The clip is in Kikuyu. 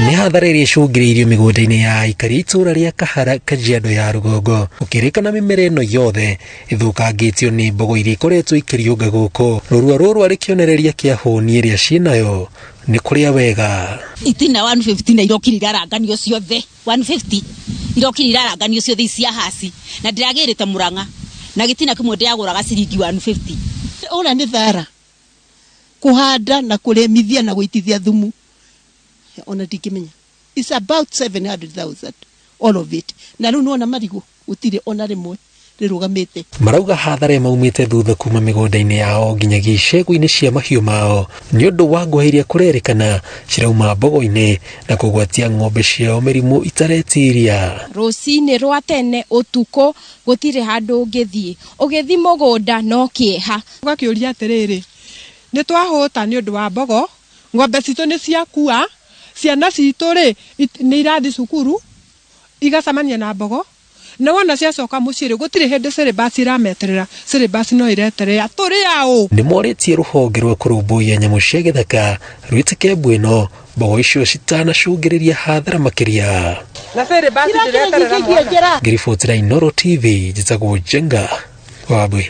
Nĩ hathara ĩrĩa ĩcũngĩrĩirio mĩgũnda-inĩ ya aikari a itũũra rĩa Kahara, Kajiado ya Rũgongo, gũkĩrĩkana mĩmera ĩno yothe ĩthũkangĩtio nĩ mbogo iria ikoretwo ikĩriũnga gũkũ. Rũrua rũrũ arĩ kĩonereria kĩa hũni ĩrĩa ciĩnayo nĩ kũrĩa wega. Itina 150 na irokire iraranganio ciothe 150 irokire iraranganio ciothe ici cia haci na ndĩragĩrĩte Murang'a na gĩtina kĩmwe ndĩragũraga ciringi 150. Ũrĩa nĩ thara kũhanda na kũrĩmithia na gũitithia thumu ona ndingĩmenya, it's about 700,000 all of it. Na rĩu nĩwona marigũ gũtirĩ ona rĩmwe rĩrũgamĩte. Marauga hathara ĩmaumĩte thutha kuma mĩgũnda-inĩ yao nginyagia icegũ-inĩ cia mahiũ mao nĩ ũndũ wa ngũha iria kũrerĩkana cirauma mbogo-inĩ na kũgwatia ng'ombe ciao mĩrimũ itaretiria. Rũcinĩ rwa tene ũtukũ gũtirĩ handũ ũngĩthiĩ, ũgĩthiĩ mũgũnda no kĩeha. Ũgakĩũria atĩrĩrĩ, nĩ twahũta nĩ ũndũ wa mbogo, ng'ombe citũ nĩ ciakua, ciana citũ rĩ nĩ irathiĩ cukuru igacemania na mbogo, na wona ciacoka mũciĩ rĩ gũtirĩ hĩndĩ syllabus irameterera, syllabus no ireterera tũrĩ aũ. Nĩ morĩtie rũhonge rwa kũrũmbũiya nyamũ cia gĩthaka rwĩtĩke mbu ĩno mbogo icio citanacũngĩrĩria hathara makĩria. Na syllabus ndĩreterera mwaka. Ngĩribotera Inooro TV, njĩtagwo Njenga Wambui.